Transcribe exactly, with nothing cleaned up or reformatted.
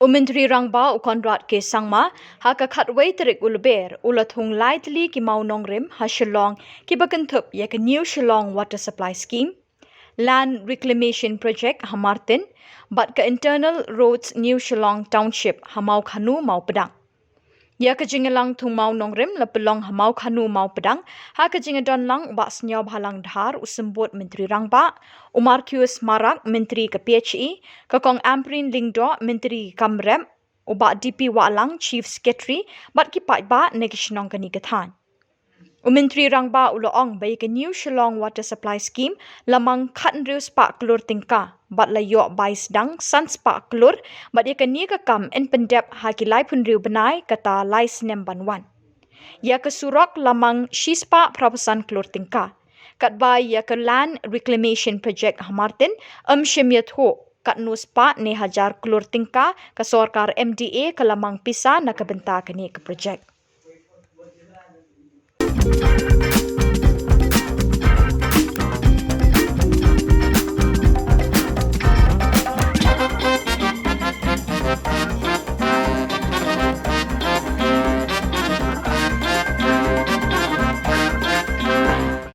U Myntri Rangbah u Conrad K Sangma ha ka khatwei tarik u Lber u la thung lai tylli ki mawnongrim ha Shillong kiba kynthup ïa ka New Shillong Water Supply Scheme, Land Reclamation Project ha Martin bad ka Internal Roads New Shillong Township ha Mawkhanu Mawpdang. Ïa ka jingïalang thung mawnongrim la pynlong ha Mawkhanu Mawpdang ha ka jingïadonlang u Bah Sniawbhalang Dhar, u Symbud Myntri Rangbah, u Marcuise Marak, Myntri ka P H E, ka Kong Ampareen Lyngdoh, Myntri kam rep, u Bah D P Wahlang, Chief Secretary, bad ki paidbah na ki shnong kane ka thaiñ. U Myntri Rangbah u la ong ba ïa ka New Shillong Water Supply Scheme la mang khathynriew spah klur tyngka bad la ïoh bai sdang san spah klur, bad ïa kane ka kam yn pyndep ha ki laiphew hynriew bnai, kata lai snem ban wan. Ïa ka surok la mang shi spah phra phew san klur tyngka. Katba ïa ka Land Reclamation Project ha Martin ym shym ïathuh katno spah ne hajar klur tyngka ka sorkar M D A ka la mang pisa na ka bynta kane ka project.